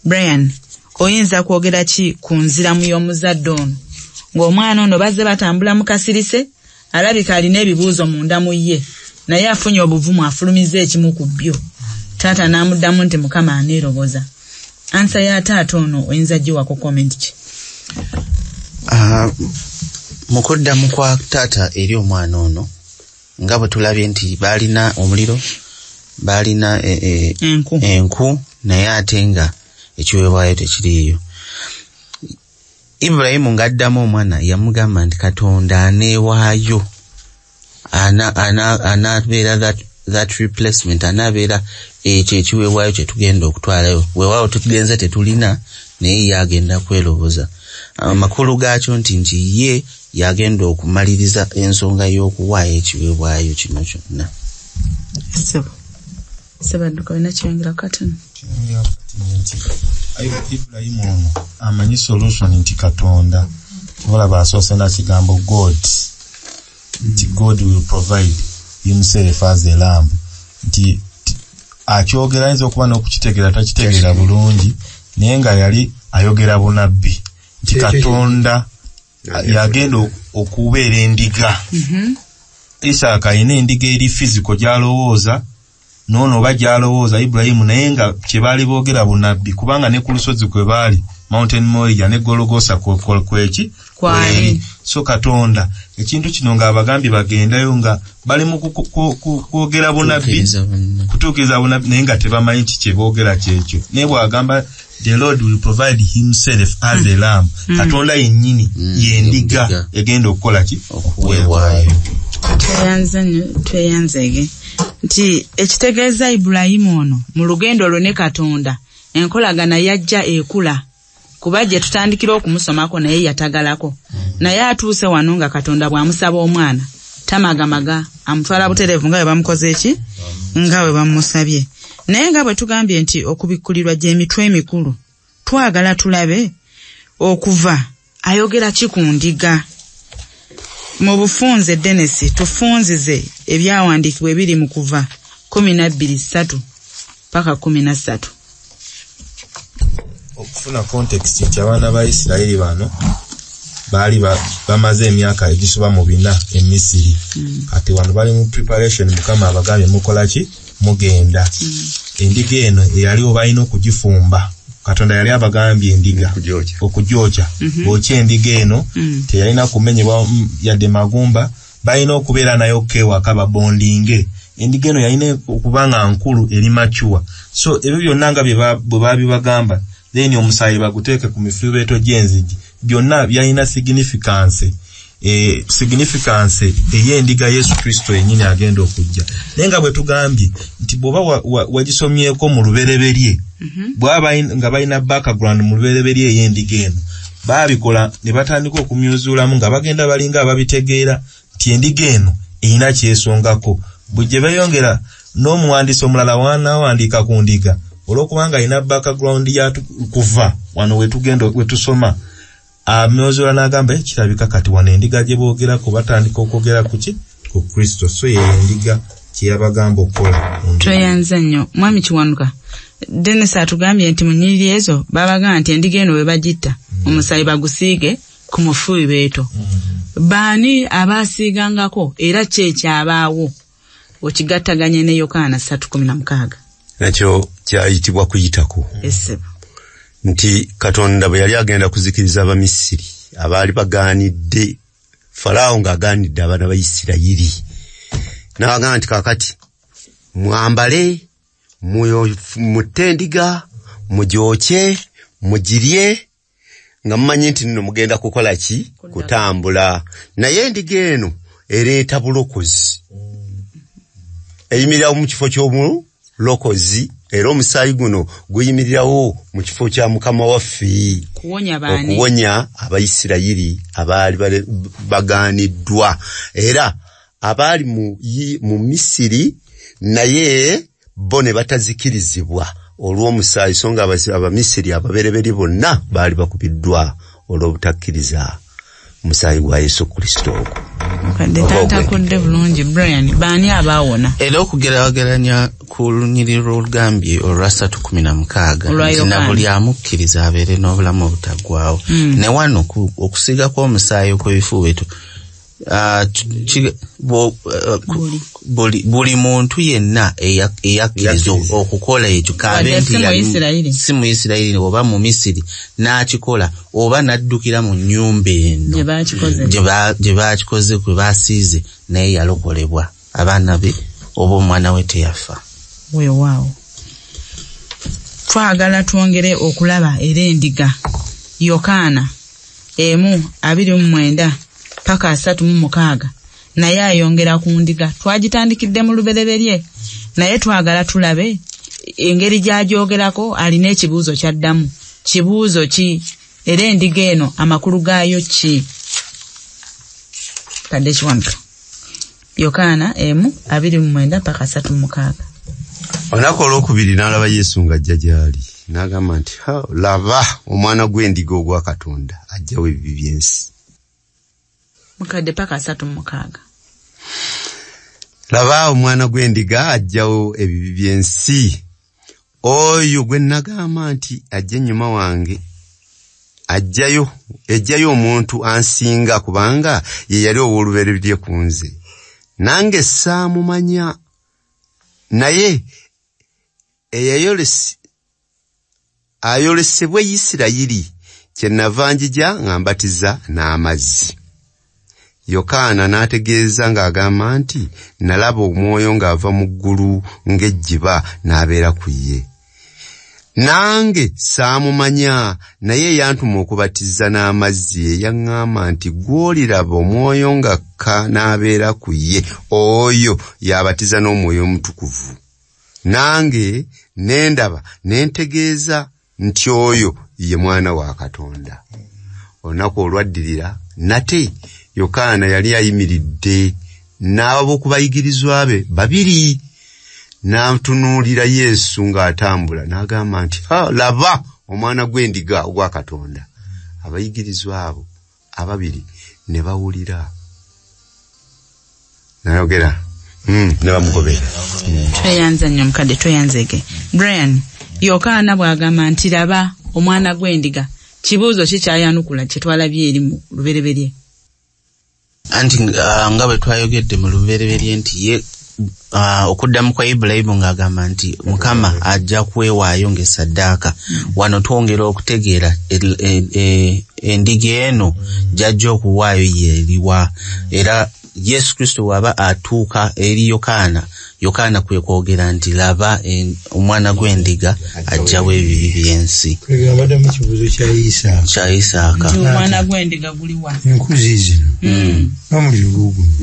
Brian, oyinza kwogera ki ku nziramu y'omuzadde ono ng'omwana ono bazze batambula mu kasirise, alabika alina ebibuuzo munda mu ye, naye afunye obuvumu afulumiza ekimu ku byo. Taata n'amuddamu nti Mukama aneeroboza. Ansa ya taata ono oyinza giwako comment ki? Mu kuddamu kwa taata eri omwana ono, nga bwe tulabye nti baalina omuliro, baalina enku, naye ate nga ekiweebwayo tekiriiyo. Ibulayimu ng'addamu omwana yamugamba nti Katonda aneewaayo, anaabeera that replacement, anaabeera ekyo ekiweebwayo kye tugenda okutwalayo. Weewaawo tugenze tetulina, naye ye agenda kweroboza. Amakulu gaakyo nti ye yagenda okumaliriza ensonga y'okuwaayo ekiweebwayo kino kyonna. Ssebadduka olina kyeyongera katono. Ibulayimu ono amanyi solution nti Katonda, olaba asoose na kigambo God, nti God will provide himself as a lamb, nti akyogera ayinza okuba n'okukitegeera takitegeera bulungi, naye nga yali ayogera bunabbi nti Katonda yagenda okubeera endiga. Isaaka alina endiga eri physical gy'alowooza, n'ono oba gy'alowooza Ibulayimu, naye nga kye baali boogera bunabbi, kubanga ne ku lusozi kwe baali Mountain Moria ne Gologosa kweki kwali. So Katonda ekintu kino ng'abagambye bagendayo nga bali mu kwogera bunabbi, kutuukiriza bunabbi, naye nga tebamanyi ki kye boogera kyekyo. Naye bw'agamba the Lord will provide himself as a lamb, Katonda yennyini y'endiga egenda okukola ki? Okuweebwayo. Tweyanze nnyo, tweyanzeege nti ekitegeeza Ibulayimu ono mu lugendo lwe ne Katonda enkolagana yajja ekula, kuba gye tutandikira okumusomako naye yatagalako, naye atuuse wano nga Katonda bw'amusaba omwana tamagamaga, amutwala butereevu nga bwe bamukoze ki, nga bwe bamusabye. Naye nga bwe tugambye nti okubikkulirwa gy'emitwe emikulu, twagala tulabe okuva ayogera ki ku ndiga. Mu bufunze Dennis, tufunzize ebyawandiikibwa ebiri mu Kuva 12:3 paka 13. Okufuna context nti abaana ba Isirayiri bano baali bamaze emyaka egisoba mu 4 e Misiri. Kati wano bali mu preparation, Mukama abagambye mukola ki? Mugenda. Endiga eno eyaliwo balina okugifumba. Katonda yali abagambye endiga okugyokya. Bw'okya endiga eno teyalina kumenyebwa yadde magumba, balina okubeera nayo kewaka babondinge. Endiga eno yalina okuba nga nkulu eri mature. So ebyo byonna nga bwe babibagamba, then omusaayi baguteeke ku mifuubeeto gy'enzigi, byonna byalina significance. Significance ey'endiga Yesu Kristo yennyini agenda okujja. Naye nga bwe tugambye nti bw'oba wagisomyeko mu lubereberye, bw'aba nga balina background mu lubereberye ey'endiga eno, baabikola ne batandika okumyuzuulamu nga bagenda balinga ababitegeera nti endiga eno erina kyesongako. Bwe gye beeyongera n'omuwandiisi omulala wanaawandiika ku ndiga, olw'okubanga alina background ya kuva wano wetugenda wetusoma, amyuzuula n'agamba kirabika kati wano endiga gye boogerako batandika okwogera ku ki? Ku Kristo. So ye endiga kye yabagamba okukola. Tweyanze nnyo Mwami Kiwanuka. Dennis atugambye nti mu nnyiriri ezo babagamba nti endiga eno bwe bagitta omusaayi bagusiige ku mufuubeeto. Baani abaasiigangako era ki ekyabaawo? Okigattaganye ne Yokaana 3:16. Nakyo kyayitibwa kuyitako. Nti Katonda bwe yali agenda kuzikiriza Abamisiri abaali bagaanidde Falaawo ng'agaanidde abaana ba Isirayiri, n'agamba nti kaakati mwambale, mutte endiga, mugyokye, mugirye, nga mumanyi nti nno mugenda kukola ki? Kutambula. Naye endiga eno ereeta bulokozi, eyimirira mu kifo ky'omulokozi Era omusaayi guno guyimirirawo mu kifo kya Mukama waffe okuwonya Abayisirayiri abaali bagaaniddwa era abaali mu Misiri, naye bo ne batazikirizibwa olw'omusaayi, so nga Abamisiri ababereberye bonna baali bakubiddwa olw'obutakkiriza musaayi gwa Yesu Kristo ogwo. Mukadde tatakudde bulungi. Brian, baani abaawona? Era okugeraageranya ku lunyiriri olugambye olwa 3:16 nti na buli amukkiriza abeere n'obulamu obutaggwaawo. Ne wano okusiiga kw'omusaayi okw'ebifuubeeto buli muntu yenna eyakkiriza okukola ekyo, k'abe nti si Muyisirayiri oba mu Misiri, n'akikola oba n'addukira mu nnyumba eno gye baakikoze kwe baasiize, naye yalokolebwa, abaana be oba omwana we teyafa. Weewaawo, twagala twongere okulaba era endiga. Yokaana 1:29 paka 36 naye ayongera ku ndiga. Twagitandikidde mu lubereberye, naye twagala tulabe engeri gy'agyogerako. Alina ekibuuzo ky'addamu. Kibuuzo ki? Era endiga eno amakulu gaayo ki? Kadde Kiwanuka. Yokaana 1:29 paka 36. Olunaku olwokubiri n'alaba Yesu ng'ajja gy'ali, n'agamba nti, laba omwana gw'endiga ogwa Katonda ajjawo ebibi by'ensi. Mukadde paka 36. Laba omwana gw'endiga ajjawo ebibi by'ensi. Oyo gwe nagamba nti ajja ennyuma wange, ejjayo omuntu ansinga, kubanga ye yali ow'olubereberye ku nze. Nange saamumanya, naye ayolesebwe Isirayiri, kye nava njija nga mbatiza n'amazzi. Yokaana n'ategeeza ng'agamba nti, nalaba omwoyo ng'ava mu ggulu ng'ejjiba n'abeera ku ye. Nange saamumanya, naye yantuma okubatiza n'amazzi, eyaŋŋamba nti gw'oliraba omwoyo ng'akka n'abeera ku ye, oyo y'abatiza n'omwoyo omutukuvu. Nange ne ndaba ne ntegeeza nti oyo ye mwana wa Katonda. Olunaku olwaddirira nate Yokaana yali ayimiridde n'ab'okubayigirizwa be babiri, n'atunuulira Yesu ng'atambula, n'agamba nti, laba omwana gw'endiga ogwa Katonda. Abayigirizwa abo ababiri ne bawulira. Nayogera ne bamugobera. Tweyanza nnyo mukadde, tweyanzege. Brian, Yokaana bw'agamba nti laba omwana gw'endiga, kibuuzo ki kyayanukula kye twalabye eri mu lubereberye? Anti nga bwe twayogedde mu lubereberye nti ye okuddamu kwa Ibulayimu ng'agamba nti Mukama ajja kwewaayo ng'essaddaaka. Wano twongera okutegeera endiga eno gy'ajja okuwaayo y'eriwa. Era Yesu Kristo bw'aba atuuka eri Yokaana, Yokaana kwe kwogera nti laba omwana gw'endiga ajjawo ebibi by'ensi. Abadde mu kibuuzo kya Isaaka. Nti omwana gw'endiga guliwa? Enkuzi zino n'omuliro guguno.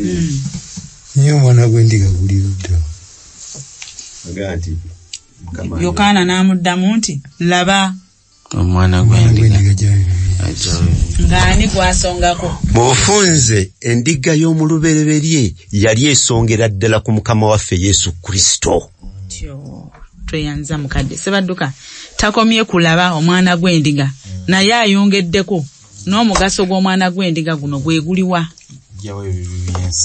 Naye omwana gw'endiga guli ludda. Yokaana n'amuddamu nti laba omwana gw'endiga ng'ani gw'asongako. Mu bufunze endiga y'omulubereberye yali esongera ddala ku Mukama waffe Yesu Kristo. Tweyanza mukadde. Sebadduka takomye kulaba omwana gw'endiga, naye ayongeddeko n'omugaso gw'omwana gw'endiga guno gwe guliwa?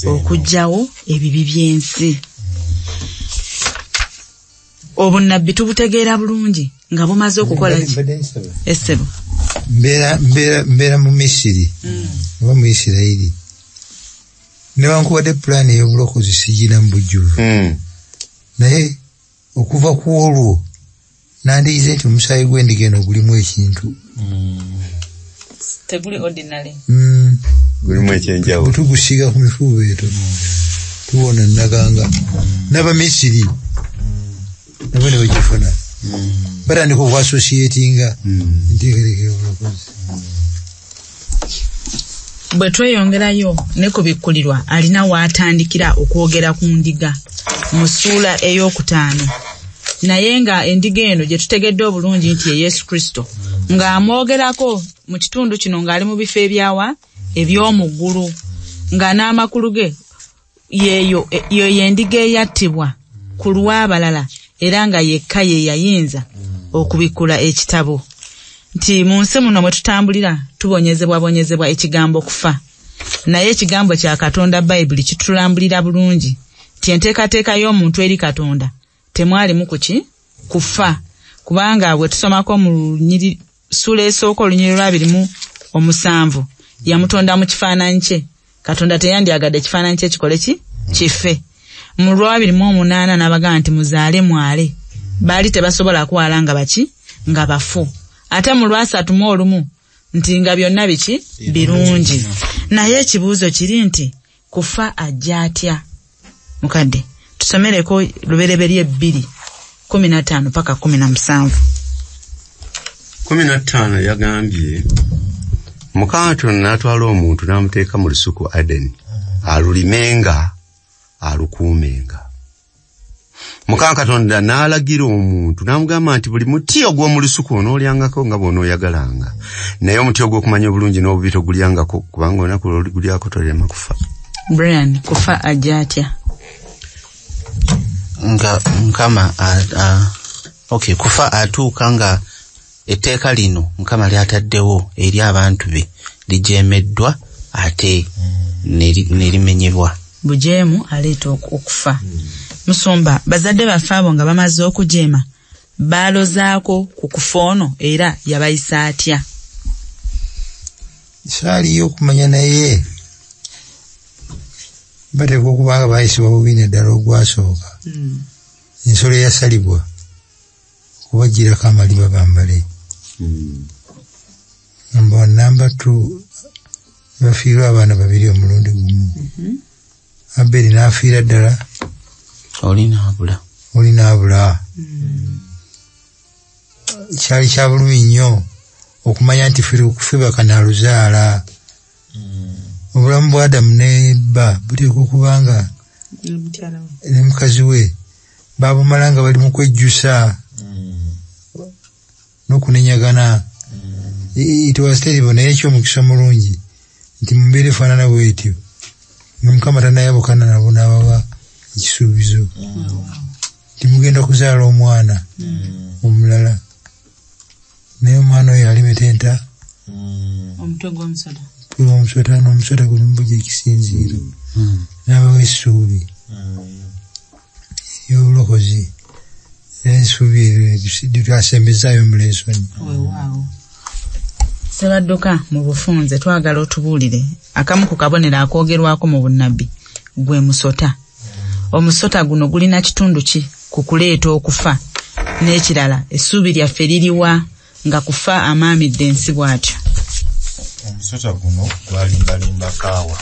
Okuggyawo ebibi by'ensi. Obunnabbi tubutegeera bulungi nga bumaze okukola ki? Essebo. Mbeera mu Misiri oba mu Isirayiri, newankubadde pulaani ey'obulokozi sigina mu bujjuvu, naye okuva ku olwo nandiyize nti omusaayi gw'endiga eno gulimu ekintu. Teguli ordinary. Gulimu ekyenjawulo. Bwe tugusiiga ku mifuubeeto tuwona naganga n'Abamisiri nabo ne bagifuna. Batandika okwasosiyetinga enteekateeka y'obulokozi. Bwe tweyongerayo ne kubikkulirwa alina w'atandikira okwogera ku ndiga mu ssuula 5 Naye nga endiga eno gye tutegedde obulungi nti ye Yesu Kristo, ng'amwogerako mu kitundu kino ng'ali mu bifo ebyawa eby'omu ggulu, nga n'amakulu ge yeeyo endiga eyattibwa ku lw'abalala era nga yekka ye yayinza okubikkula ekitabo. Nti mu nsi muno mwe tutambulira tubonyezebwabonyezebwa ekigambo kufa, naye ekigambo kya Katonda Bayibuli kitulambulira bulungi nti enteekateeka y'omuntu eri Katonda temwalimu kuki kufa, kubanga bwe tusomako mu ssuula esooka olunyiriri lwa 27 yamutonda mu kifaananyi kye. Katonda teyandyagadde ekifaananyi kye kikole ki kife. Mu lwa 28 n'abagamba nti muzaale mwale, baali tebasobola kwala nga baki nga bafu. Ate mu lwa 31 nti nga byonna biki birungi. Naye ekibuuzo kiri nti kufa ajja atya? Mukadde tusomereko Lubereberye 2:15 paka 17. 15 yagambye Mukama Katonda n'atwala omuntu n'amuteeka mu lusuku Adeni alulimenga alukuumenga. Mukama Katonda n'alagira omuntu n'amugamba nti buli muti ogw'omu lusuku onoolyangako nga bw'onooyagalanga, naye omuti ogw'okumanya obulungi n'obubi togulyangako, kubanga olunaku lw'oligulyako tolirema kufa. Brian, kufa ajja atya? Nga Mukama okay, kufa atuuka nga etteeka lino Mukama lyataddewo eri abantu be lijeemeddwa ate ne limenyebwa. Bujeemu aleeta okufa. Musumba, bazadde baffe abo nga bamaze okujeema baalozaako ku kufa ono era yabayisa atya? Saaliyo okumanya, naye bateekwa okuba nga baayisibwa bubi naddala ogwasooka. Ensolo eyasalibwa okubaggyirako amaliba bambale. Namba 1, namba 2 bafiirwa abaana babiri omulundi gumu. Abeli n'afiira ddala, oli n'abula. Kyali kya bulumi nnyo okumanya nti ffe bakanaaluzaala. Obulamu bwa Adamu ne bba buteekwa okuba nga ne mukazi we baabumala nga bali mu kwejjusa n'okunenyagana. It was terrible, naye eky'omukisa omulungi nti mu mbeera efaanana bw'etyo nga Mukama tannayabukana nabo n'abawa ekisuubizo nti mugenda kuzaala omwana omulala, naye omwana oyo alimetenta omutwe gw'omusota n'omusota gulimubujja ekisinziiro, n'abawa essuubi ery'obulokozi, era essuubi eryo twasembezaayo mu lesoni. Ssebadduka mu bufunze twagala otubuulire akamu ku kabonero akoogerwako mu bunnabbi gwe musota. Omusota guno gulina kitundu ki ku kuleeta okufa? N'ekirala, essuubi lyaffe liriwa nga kufa amaamidde ensi bw'atyo? Omusota guno gwalimbalimba Kaawa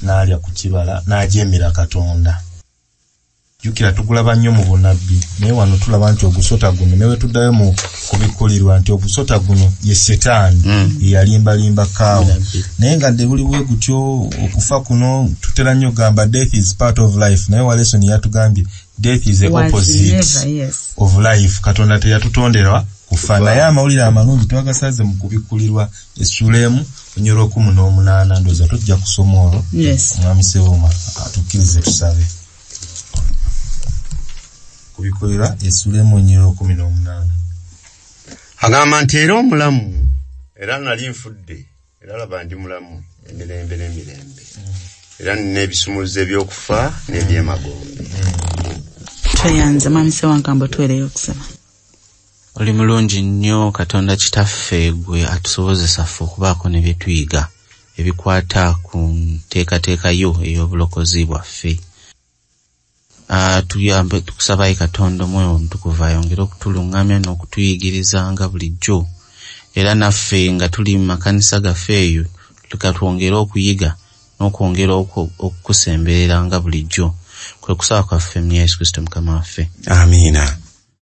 n'alya ku kibala n'ajeemera Katonda. Jjukira tugulaba nnyo mu bunnabbi, naye wano tulaba nti ogusota guno ne wetuddayo mu kubikkulirwa nti ogusota guno ye Setaani eyalimbalimba Kaawa. Naye nga nde buli bwe gutyo okufa kuno tutera nnyo kugamba death is part of life, naye Walesoni yatugambye death is the opposite of life. Katonda teyatutondera kufa, naye amawulire amalungi twagasaze mu kubikkulirwa essuula 1 olunyiriri 18. Ndowooza tujja kusoma olwo. Omwami Ssebuuma atukkirize tusabe. Kubikkulirwa essuula 1 olunyiriri 18. Agamba nti era omulamu, era nali nfudde, era laba ndi mulamu emirembe n'emirembe, era nina ebisumuluzo eby'okufa n'eby'emagombe. Tweyanze Mwami Ssewankambo, tuweereyo okusaba. Oli mulungi nnyo Katonda Kitaffe, gwe atusobozesa ffe okubaako ne bye tuyiga ebikwata ku nteekateeka yo ey'obulokozi bwaffe. Tuyambe, tukusabayo Katonda Omwoyo Omutukuvu ayongere okutuluŋŋamya n'okutuyigiriza nga bulijjo, era naffe nga tuli mu makanisa gaffe eyo leka twongere okuyiga n'okwongera okukusemberera nga bulijjo. Kwe kusaba kwaffe mu Yesu Kristo Mukama waffe. Amiina.